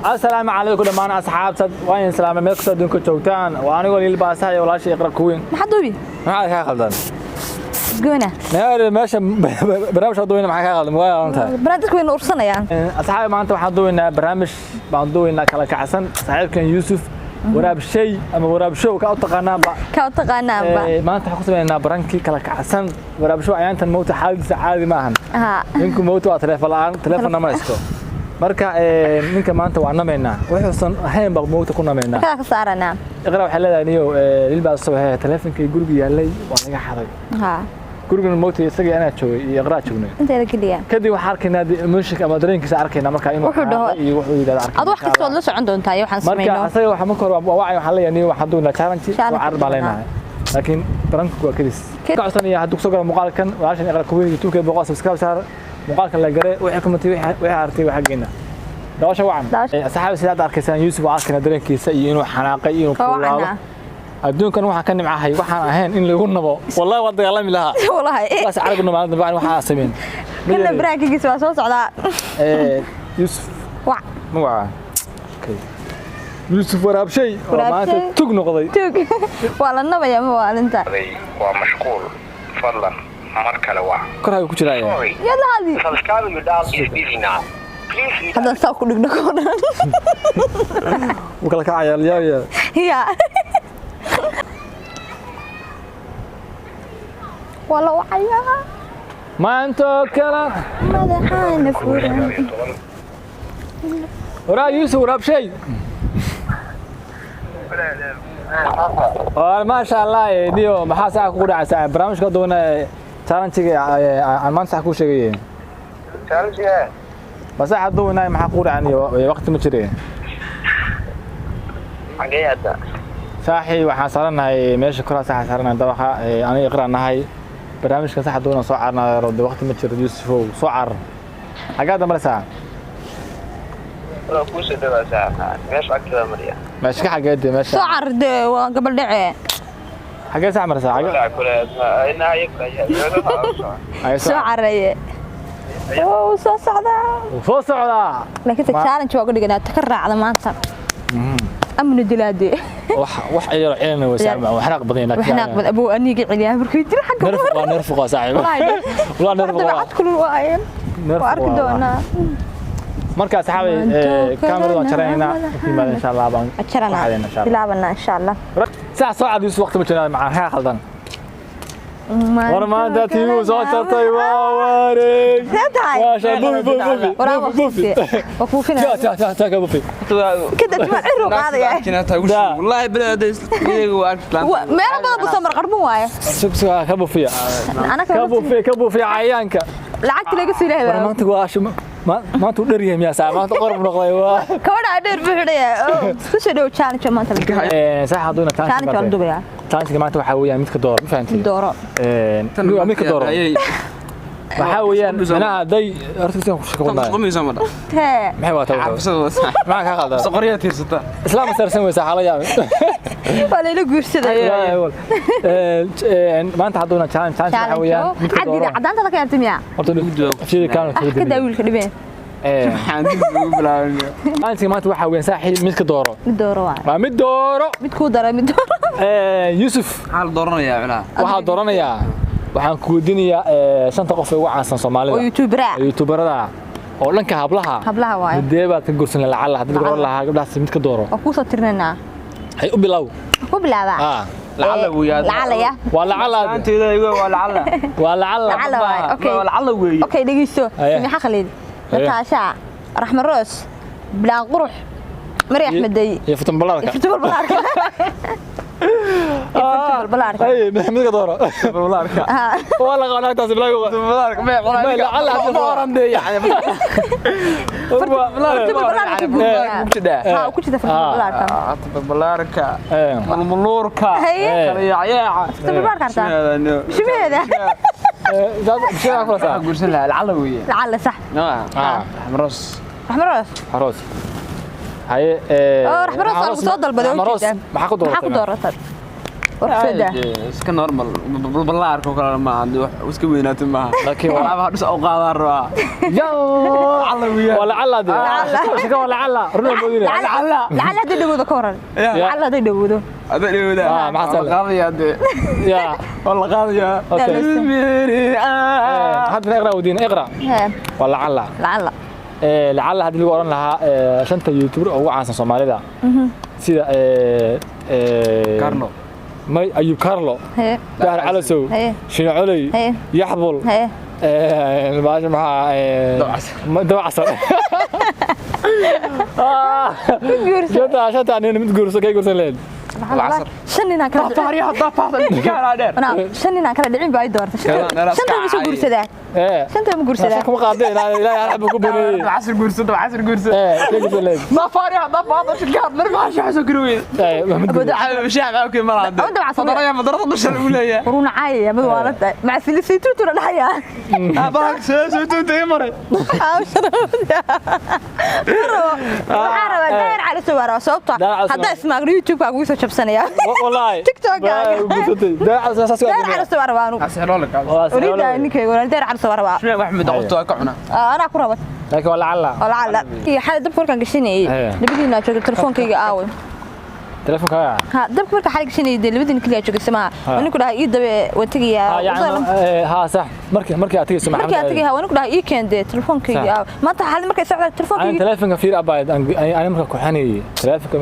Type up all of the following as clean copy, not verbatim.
Asalaamu calaykum dhammaan asxaabta, waa idin salaamay meel kastoo adduunka joogtaan. Waa anigoo Liil Baasaha iyo walaasha Iqra Kuwin. Maxaa duubi? Maxaa kaa qaldan? Goona. Meesha barnaamij duweyna, maxaa kaa qaldan? Waa tahay. Barnaamij dadku wayna ursanayaan. Asxaabi, maanta waxaan duweynaa barnaamij baan duweynaa kala kacsan. Saaxiibkan Yuusuf Waraabshay ama Waraabshow ka u taqaanaanba. Ka u taqaanaanba. Maanta waxaan ku sameynaa prank-i kala kacsan. Waraabshow ayaantan mowta xaaladiisa caadi ma ahan. Ninku mowta waa taleefon la'aan, taleefonna ma haysto. Marka ninka maanta waa namaynaa, wuxuusan ahayn baa mowta ku namaynaa. Ka saaranaa. Iqra waxay leedahay, niyow Liil baa soo hee, taleefonkii guriga yaallay waa laga xaday. Gurigan mowta isaga anaa joogay iyo Iqraa joognay. Inteeda keliya. Kadib waxaan arkaynaa emotion ama dareenkiisa arkaynaa marka inuu Wuxuu dhaho. iyo wuxuu yidhahdo arkaynaa. Adu wax kasta waad la socon doontaa iyo waxaan marka samayno. Asaga waxa marka hore waa wacay, waxaan leeyahay, niyow waxaan duunaa challenge. Challenge. Waa carar baan leenahay, laakiin prank-ku waa kedis. Ka codsanaya hadduu kusoo galo muuqaalkan walaashan Iqra Kuweyn YouTube 100 subscribe saar, muuqaalkan la gare, wixii comment, wixii aragtay waxa geena. Daawasha wacan. Asxaabi, sidaad arkaysaan Yuusuf waa arkaynaa dareenkiisa iyo inuu xanaaqay iyo inuu Waa kululaado. wacanaa. Adduunkan waxaan ka nimcahay waxaan ahayn in lagu nabo, wallahi waa dagaalami lahaa. Walahi. Saas carabna maalin dambe waxaan samayn. Kana prank-igiisa waa soo socdaa. Yuusuf. Wac. Magaca, okay, Yuusuf Waraabshay oo maanta Waraabshay. tug noqday. Tug. Waa la nabaya ma waalinta. Waa mashquul, fadlan mar kale wac. Kor hayu ku jiraa. Sorry, Yaad la hadli. subscriber you dialed is busy now. Please leave. Haddaan saa ku dhigno koo dhan. Wuu kala kacayaa, yaab. Ya. Waa la wacayaa. Maantoo kale. Madaxaana furan. Waraa Yuusuf Waraabshay. Waa maasha Allah, niyo maxaa saxa kugu dhacaysaa barnaamijka doona challenge-ga aan maanta sax kuu sheegay? Bas saxa doona, maxaa kugu dhacay niyo? Waqti ma jire. Xagee hadda? Saaxi, waxaan saaranahay meesha koraa, saxa saaranahay dabaqa, aniga Iqraa nahay. Barnaamijkan saxa doona soo carnaa, de waqti ma jiro. Yuusufow, soo carar, xaggaad maraysaa? Waa kuusoo dhawaasaa, meesha agteeda mariya. Meesha ka xageed meesha? Soo carde, waa gabal dhece. Xagee sax maraysaa, xagee? Ay, Soo caraye. Oo soo socdaa. Wuu soo socdaa. Laakiin se challenge waa uga dhiganaa ta ka raacda maanta. Amna dilaade. Wax yar cilmi way saaxiib, wax xanaaq badan yahay. Waxnaaq bad abuu aniga celiyaa markuu jiro xagga. Nerf waa nerf waa saaxiib. Walaa nerf waa. Dabeecad kulul waayeen. Nerf. Waa arki doonaa. Marka asxaabay, kaamirada waan jaraynaa markii yimaada insha Allah baan Jarana. waxaadayna insha Allah. Bilaabanaa insha Allah. Sax soo cad Yuusuf, waqti ma jiraan, maxaa kaa khaldan? War maanta TV soo jartay, waa wareeg. See tahay? Maasha, bufi bufi. Waraabo. Bufi. Waa buufinaya. Ta ta ta ka bufi. Kadib ma ciru qaadaya. Wallaahi balaada iyagu waa Meelo badan buu soo marqarban waaye. Sug sug, ka bufiya. Ana ka bufiya, ka bufiya cayayaanka. Lacagta laga sii War leeyahay. maanta waa maanta uu dheer yahay miyaa saa? Maanta qorb noqday waa. Kabadha dheer buu xidhaya. Ku soo dhow challenge maanta la duubaya. Sax hadduna Challenge waa la duubaya. Challenge maanta waxaa weeyaan midka dooro, ma fahanteen? Dooro. Waa midka dooro waxaa weeyaan manaha day horta si ku shaqo wadnaa. Hee. Maxay waa tahay? Maxaa kaa qaldan? Islaam sarsan weysa xala yaab. Waa layla guursaday. Maanta hadduna challenge waxaa weeyaan midka Cadida dooro. Cadaanta la ka yaabtay miyaa? Horta sidii kaan Ka daa wiilka dhibeen. Challenge maanta waxaa weeyaan saaxiib midka dooro. Mid dooro waaye. Waa mid dooro. Mid kuu daray mid dooro. Yuusuf. Waxaa dooranayaa, waxaan ku weydiinayaa shanta qof ee ugu caansan Soomaalida. Oo YouTuber ah. Ee YouTuberada oo dhanka hablaha. Hablaha waaye. Midee baad ka guursan lacala haddii laga oran lahaa gabdhahaas mid ka dooro? Waa kuu soo tirinaynaa. Hay, u bilow. Ku bilaabaa. Lacala. Lacala ya. Waa lacala. Waa lacala. Lacala waaye. Okay. Okay, dhegeyso. Aye. Samixa Khaliil. Aye. Nataasha. Raxma Roos. Bilaan Qurux. Mari Axmedey. Iyo Futan Balaarka. Furtubal Balaarka. Iyo Furtubal Balaarka. Ay, mid ka dooro. Waa la qabanaa taas bilaw. Lacala Furtubal Balaarka ku guursanaa. Ha, ku jirta Furtubal Balaarka. Balaarka, mulmuluurka. Haye. Kala. Furtubal Balaarka hartaa. Shimaheeda. Guursan lahaa lacala weeye. Lacala sax. Raxmaroos. Raxma Roos. Roos. Haye. Oo Raxma Roos lagu soo dalbaday oo Roos. jeedaa. Maxaa ku Maxaa ku dooratay? dooratay? Warfada. Iska normal, balaarka oo kale maaha, wax iska weynaatay maaha. Laakiin Walaabaha dhus u qaadaan rabaa. Ya waa lacala dee. Shaka waa lacala runa moodina. Lacala. Lacala hadday dhawoodo ka waran. Lacala hadday dhawoodo. Ada dhawooda. Maxaa la qaadayaa dee. Ya waa la qaadayaa. Okay. Haddana iqra wadiina iqra. Waa lacala. Lacala. Lacala haddii lagu oran lahaa shanta youtuber oo ugu caansan Soomaalida. Sida Carlo. May Ayub Carlo. Dahar Calasow. Shino Coley. Yaxbul. Baasha maxaa Dabacasar. Shanta nin mid guurso kay guursan leed. Shan nin aan kala shan nin aan kala dhicin baa ay doortay. Shanta ma soo guursadaa? Shanta ma guursadaa? Kuma qaadeen ilaahay hal xabo ku baneeyay. Dabacasar guurso, Dabacasar guurso. Kay guursan leed. Ma faariya dafaada shirkaad mar ma xasho garweyd. Shacab ma okay malaha. Madaraya madarada dusha lagu leeyahay. Runa caayaya mid waa la tahay. Mac silisiituuna dhaxaya. Baak soo soo tuutay maray. Waxaan rabaa Daahir Cali soo waraa sababta hadda ismaagno YouTube-ka ugu soo jabsanaya. Wallahi. TikTok-gaaga. Daahir Cali soo waraa anu. Uriida ninkayga walaal Daahir Cali soo waraa. Wax mid qofto ka cuna. Anaa ku raba. Laakiin waa lacala. Waa lacala. Iyo xalay dabka markaan gashanayay labadiina joogay telefoonkayga aaway. Telefonkaaga? Ha, dabka markaan xalay gashanayay dee labadiina kaliya joogay samaha. Waan ku dhahay ii dabe waan tegayaa. Ha sax. Markii aad tagayso maxamed. Markii aad tagay waan ku dhahay ii keen dee telefoonkayga aaway. Maanta xalay markay socday telefoonkayga. Aan telefoonka fiir abayd aan markaa ku xaniyay telefoonka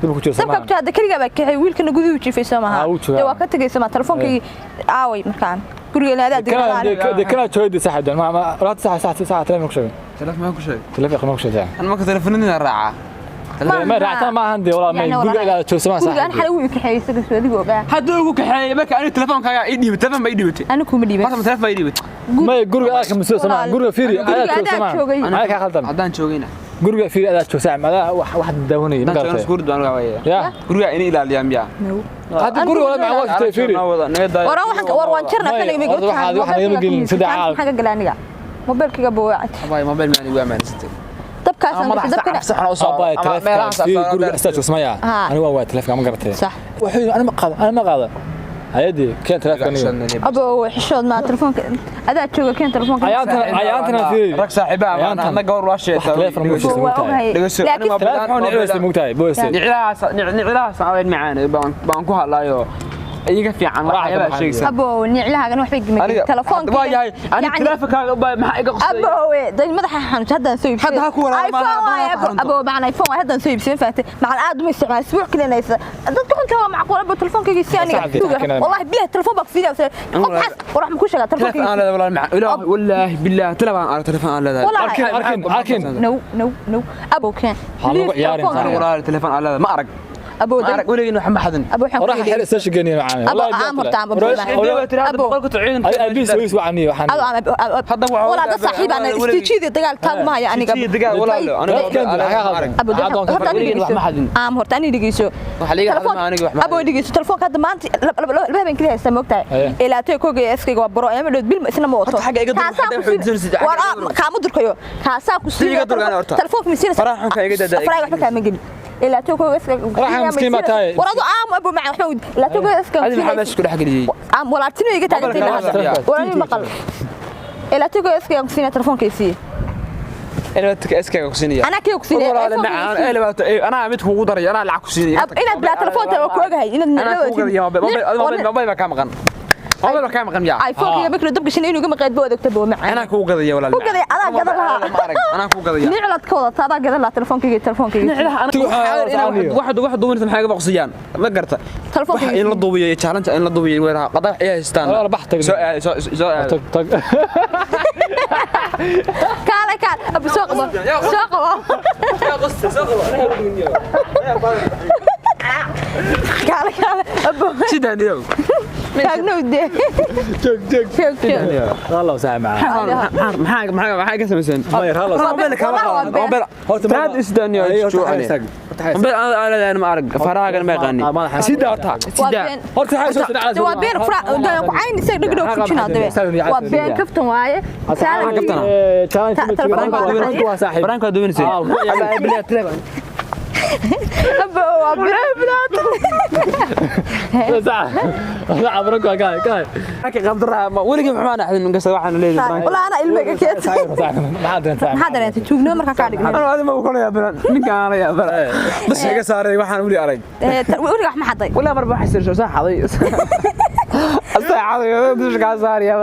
dib ku jiro samaha. Dabka ku jiro kaliya baa kaxay wiilkana guduhu jiifay samaha. Dee waa ka tagay samaha telefoonkayga aaway markaan. Guriga ilaa aad degan. Dee kana joogay sax ma raad sax sax sax telefoon ku sheegay. Telefoon ma ku sheegay. Telefoon ma ku sheegay. An marka telefoonada raaca. Ma raactaan ma ahan dee walaa ma guriga ilaa joogso ma sax. Guriga aan xalay uu kaxeeyay isaga soo adigu ogaa. Hadduu ugu kaxeeyay marka aniga telefoonkaaga ii dhiibay telefoon ba ii dhiibatay. Anigu kuma dhiibay. Marka telefoon ba ii dhiibatay. Ma guriga aad ka masoo sama guriga fiiri aad joogso ma. Aniga ka khaldan. Haddaan joogayna. Guriga fiiri aad joogso ma adaa wax wax daawanayay ma garatay. Guriga baan uga waayay. Guriga inay ilaaliyaan miyaa. Hadda guriga wala ma waa fiiri. Waran waxaan war waan jarna kan iga waxa waxa naga gelin saddex caal. Xaga galaa aniga. Mobilkiga buu wacay. Abay mobil ma anigu amaanistay. Dabkaas aan dabkana saxan oo soo abay telefoonka fiiri guriga astaaj usmaya. Anigu waa telefoonka ma garatay. Sax. Wuxuu ana ma qaado ana ma qaado. Hay'adii keen telefoonka. Abo xishood ma telefoonka adaa jooga keen telefoonka. Ayaantana fiiri. Rag saaxiiba ama ana gawar waa sheegtay. Telefoon ma sheegtay mugtahay. Laakiin telefoon niceysa mugtahay boyse. Niclahaas aan macaan baan ku hadlaayo. Iyaga fiican waxyaaba sheegaysa. Abo niclahaagan waxba igama gelin telefoonka. Waa yahay ani telefonkaaga maxaa iga qosay. Abo day madaxa xanuun haddaan soo iibsaday. Hadda ha ku walaal ma abo macna iPhone waa haddaan soo iibsaday faatay. Macna aad uma isticmaal isbuuc kale naysa. Dadka xunta waa macquul abo telefoonkayga si aniga. Wallahi billahi telefoon baa ku fiidaa. Qof xas war wax ma ku sheegaa telefoonkayga. Telefoon aan leedahay wallahi macna ilaahi wallahi billahi telefoon aan telefoon aan leedahay. Arkin arkin. No no no abo keen. Ha lagu ciyaarin. Wallahi telefoon aan leedahay ma arag. Abo arag weligiin wax ma xadin. Abo waxaan ku xir soo sheeganay macaan. Wallahi aam horta aam abo abi soo is wacani waxaan. Hadda waxa walaal dad saaxiib aan istiijida dagaal taag ma haya aniga. Istiijida dagaal walaal aniga abo horta aniga wax ma xadin. Aam horta aniga dhigeyso. Waxa liiga xadin aniga wax ma. Abo dhigeyso telefoonka hadda maanta laba habeen kaliya haysta moogtahay. Ilaa tay kooga SK waa baro ama dhood bil isna ma wato. Xagga iga durka. War kaama durkayo. Kaasaa ku siiyo telefoonka misiina. Faraha xunka iga dadaa. Faraha waxba kaama gelin. Ilaa tay kooga SK raxan miskiin ma tahay. War adu aam abo macaan waxba ilaa tay kooga SK. Adi maxaa meesha ku dhex geliyay? Aam walaaltino iga taagantay walaalii maqal. Ilaa tay kooga SK ku siina telefoonka isii. Elevatorka SK ku siinaya. Anaa kii ku siinaya. Walaal macaan elevator anaa mid kugu daray anaa lacag ku siinaya. Inaad bilaa telefoonta waa ku ogahay inaad anaa kugu gadaya mobile mobile baa ka maqan. Mobile baa ka maqan yaa. iPhone-kayga markii dab gashan inuu iga maqeyd buu odagta buu macaan. Anaa kugu gadaya walaal. Ku gaday adaa gadan lahaa. Anaa kugu gadaya. Niclad ka wadataa adaa gadan lahaa telefonkayga telefonkayga. Niclaha anaa wax duubinaysa maxay iga boqsiyaan. Ma garta. Telefonkayga in la duubiyo challenge in la duubiyo weeraha qadax ay haystaan. Walaal bax tag. Soo soo soo tag tag. Kaale kaale abu soo qabo. Soo qabo. Soo qabo. Kaale kaale abu. Sidaan iyo. Taagnow dee. Joog joog. Joog joog. Wallah sax macaan. Maxaa maxaa maxaa ka samaysan? Ma yar halo. Mobile kama qaado. Mobile. Horta taad isdaan iyo joog. Mobile aan leedahay ma arag. Farahaagan ma yaqaanin. Sida horta. Sida. Horta waxay soo dhacdaa. Waa been fura ku cayn isaga dhig dhig fujina dabe. Waa been kaftan waaye. Kaftan. Challenge Frank waa saaxiib. Frank waa duwanaysa. Abo waa Sax sax, prank waa kaay kaay. Marka qabdara ma weligii maxaan axdin in kasta waxaan leeyahay prank. Walaa ana ilmeyga keentay. Maxaa dareentay? Maxaa dareentay tuugnimo markaa kaa dhignay? Anu adima u kala yaabana, ninka aan la yaabana Bas iga saaray waxaan weli arag. Weliga wax ma xaday? Walaa marba waxa sir soo xaday, asaa xaday, dusha ka saaraya.